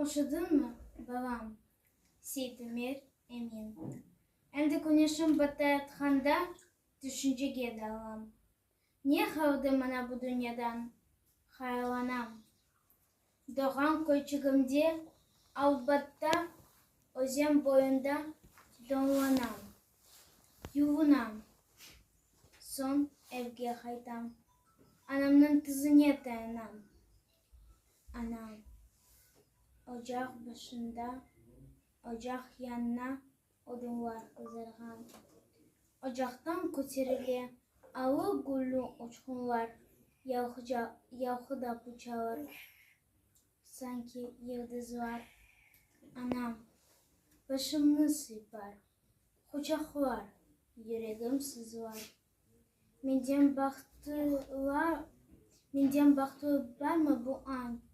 Üşüdiñmi, balam? Seytumer Emin. Endi küneşim batayatqanda tüşüncege dalam. Ne qaldı maña bu dünyadan? Hayallanam. Doğğan köyçigimde, Albatta, özen boyunda donlanam, yuvunam. Soñ evge qaytam, anamnıñ tizine tayanam. Anam ocaq başında, ocaq yanına odunlar qızdırğan. Ocaqtan köterile alı-güllü uçqunlar yalqıdap uçalar, sanki yıldızlar. Anam başımnı sıypar, quçaqlar, yüregim sızlar. Menden bahtlı barmı bu an?